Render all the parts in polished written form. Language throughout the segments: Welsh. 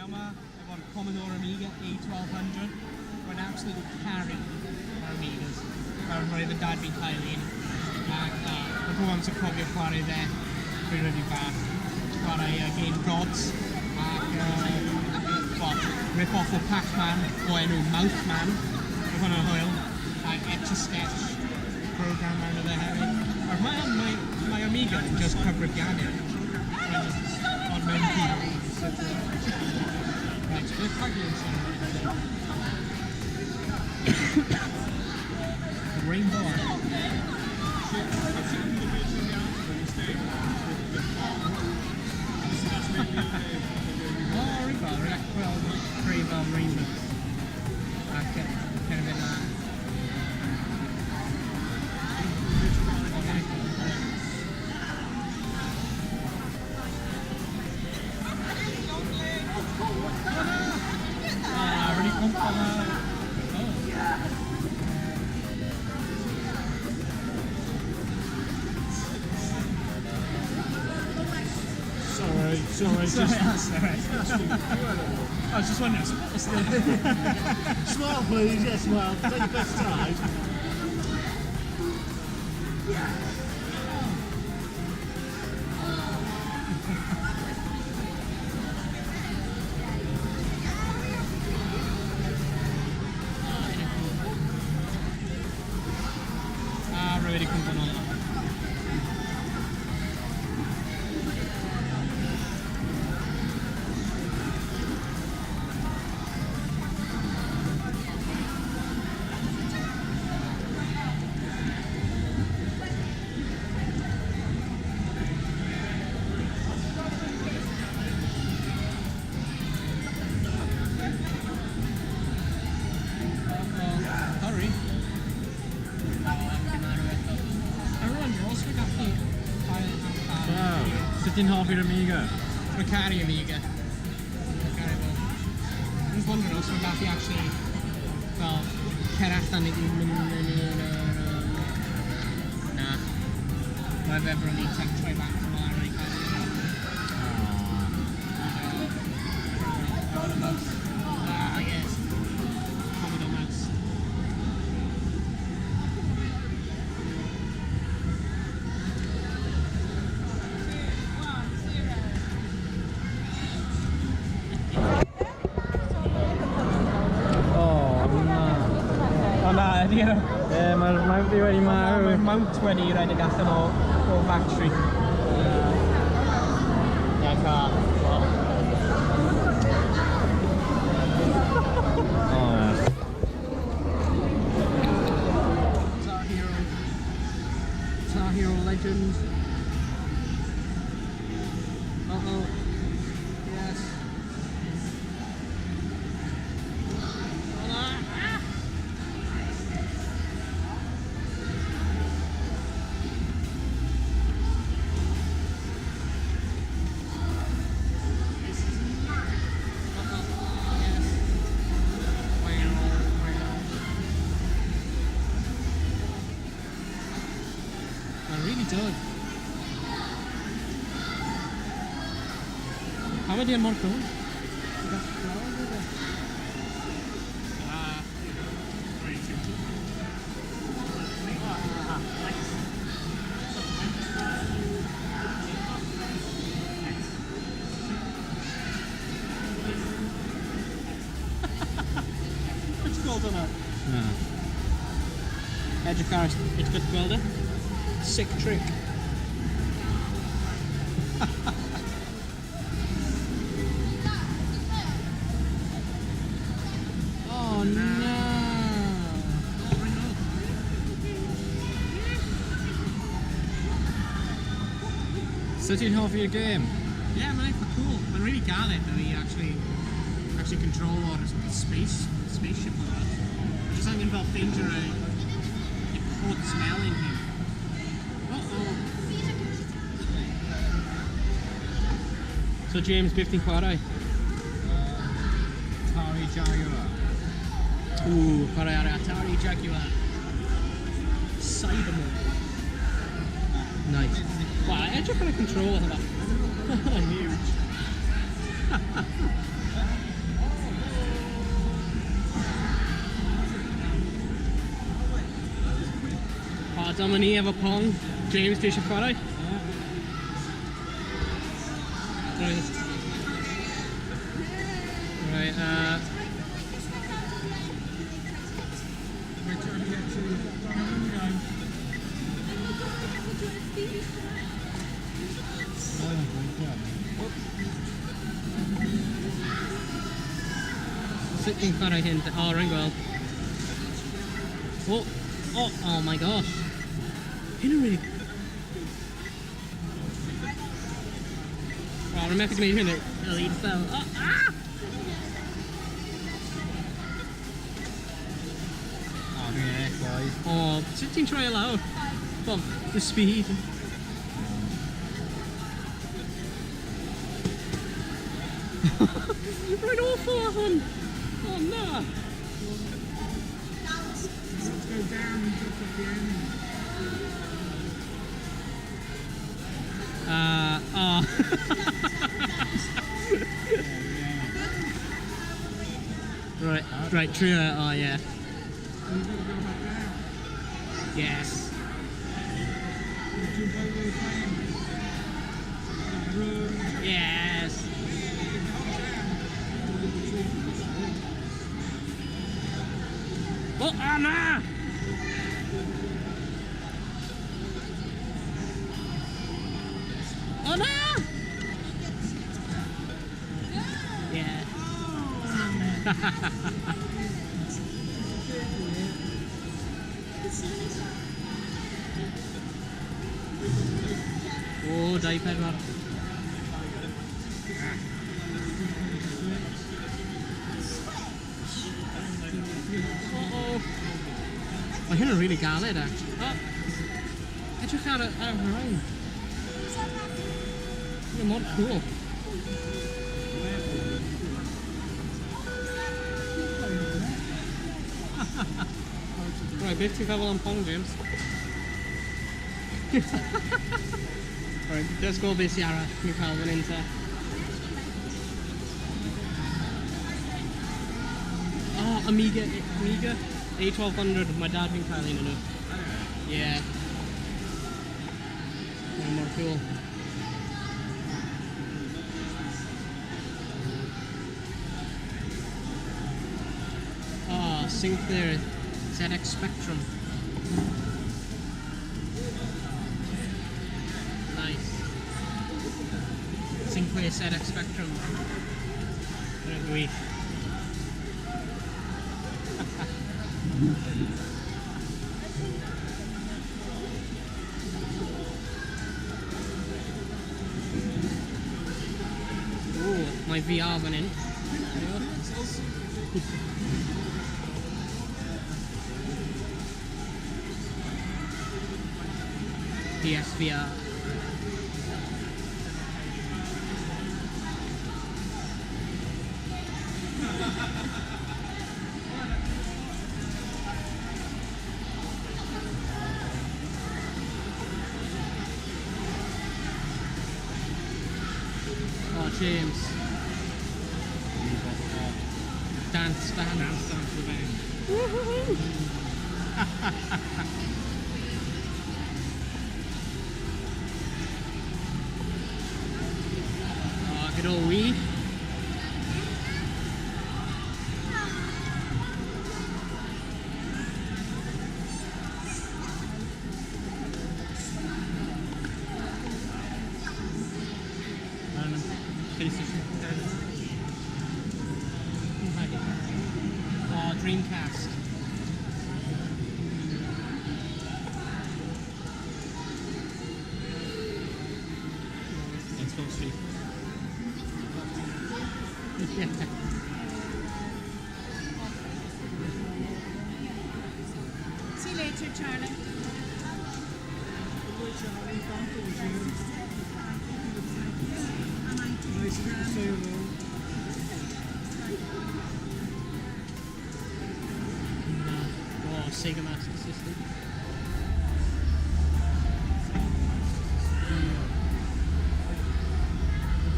yma efo'r Commodore Amiga A1200. Mae'n absolutely caru yr Amigas. Mae'n rhoi fy dad fi'n cael un. Ac mae pob amser cofio chwarae fe pryd roedd fi bach. Chwarae Game Gods ac well, rip-off o Pac-Man o enw Mouthman. Roedd hwnna'n hwyl. Ac Etch-a-Sketch program arno fe hefyd. Ac mae Amiga yn just cyfrifiadur. Mae'n just ond mewn byd. Right, beth rhaglen sy'n ymwneud? Rainbow Island. Oh, rainbow. Rwy'n gweld creu fel rainbow. Ac cerdded na. Ah, really cwmpo na. Oh. Sorry, sorry, Sorry, just that's all right. I was just wondering, so what was the... Smile, please. Yes, smile. Take your best time. Ah, rwy wedi cwmpo nôl. Uh-oh. Hurry. Oh, I'm marw eto. Everyone, you're also gallu cael allan. Wow. Sut ti'n hoffi'r Amiga? Rwy'n caru Amiga. Rwy'n caru fo. I'm just wondering os rwy'n gallu actually fel cer allan i mynd yn un o'r... Na. Mae fe bron i tech troi back ymlaen i cael mouse. Ah, yes. Commodore mouse. Oh, na. O na, ydy e. Ie, mae'r mount i wedi marw. Mae'r mount wedi rhedeg allan o battery. Ie, car. Wel, Oh, na. Guitar Hero. Guitar Hero Legend. Uh-oh. Yes. Oh, na. Ah! Uh-oh. Yes. Wow. Mae'n really good. Pam ydy e'n mor cool? Ah. Beth ti'n gweld hwnna? Na. Edrych ar, edrych ar gweld e? Sick trick. Oh no! Sut ti'n hoffi'r gêm? Yeah, mae'n eitha cool. Mae'n really galed though i actually control o'r spaceship o that. Just angen fel ffeindio y pods melyn hyn. Uh-oh. So James, beth ti'n chwarae? Atari Jaguar. Ooh, chwarae ar Atari Jaguar. Cybermode. Nice. Wow, edrych ar y controller hwnna. Huge. dyma ni efo Pong. James, ti eisiau chwarae? Right. Right, Sut ti'n chwarae hyn? O, rwy'n gweld. Oh, oh my gosh. Hyn yn really... O, rwy'n methu gwneud hyn. Elite fel... Oh, ah! O, dwi'n ennill, boi. O, sut ti'n troi e lawr? Bob, the speed. Rwy'n awful ar hwn! Oh na! Let's go down and drop at the end. Oh. Right, true. Oh yeah. You've got to go back down. Yes. You jump over the frame. Run. Yes. Oh, ah, na! Oh, na! Yeah. Oh, 2, 4. Oh, oh. Mae hyn yn really galed, actually. Oh. Edrych ar y rhain. Mae'n mor cool. Right, beth ti'n feddwl am Pong, James? Right, let's go beth sy'n arall ni'n cael fan hyn te. Oh, Amiga A1200, mae dad fi'n cael un yn nhw. Yeah. Mae'n mor cool. Oh, Sinclair ZX Spectrum. Nice. Sinclair ZX Spectrum. Mae'n gwych. Ooh, mae VR fan hyn. PSVR. Oh, James. Dance, dance. Dance, dance, revenge. Woohoo! Oh, good old Wii. PlayStation. Right. Oh, Dreamcast. Xbox 3. Yeah. See you later, Charlie. Nice of you to say hello. Oh, Sega Master System.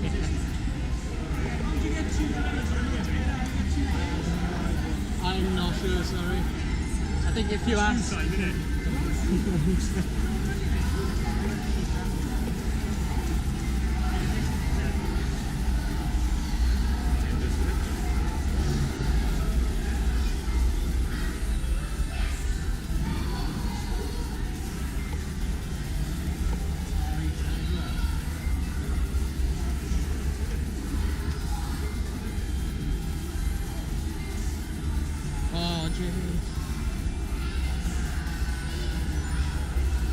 Yeah. I'm not sure, sorry. I think if you ask... Oh, Jimmy.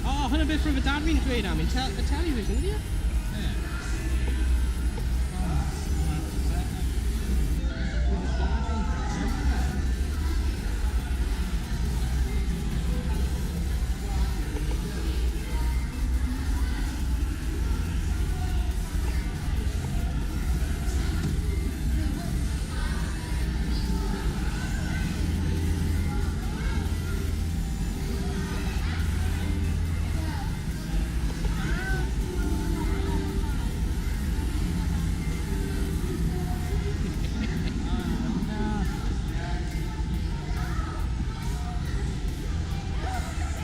Oh, hwnna beth rwy'n fy dad fi'n dweud am, y television, ydi e?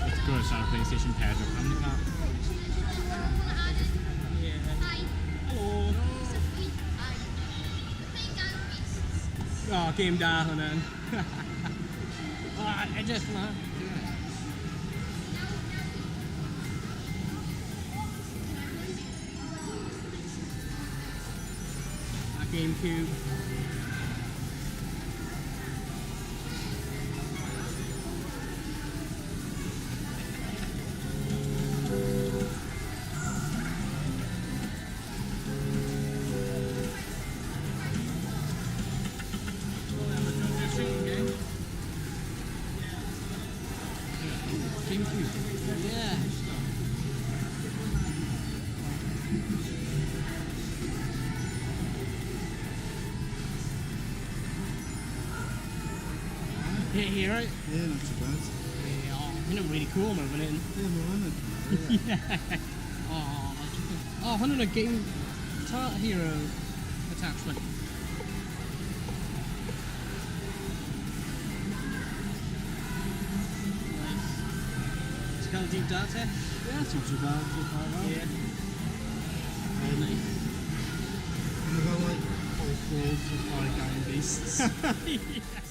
Wrth gwrs, ar PlayStation 4, pam ni cael? Yeah. Helo. Oh, game da hwnna. Oh, edrych hwnna. A GameCube. GameCube. Yeah. Yeah, you right? Yeah, not too bad. Yeah, oh, hynna'n really cool mae'n fan hyn. Yeah, mae hwnna'n. Yeah. Oh, oh, hwnna'n y Game Guitar Hero attachment. Nice. Ti'n cael deep data? Yeah, it's not too bad. So far, well. Yeah. Very nice. And I've got like all fours of Gang Beasts. Yeah.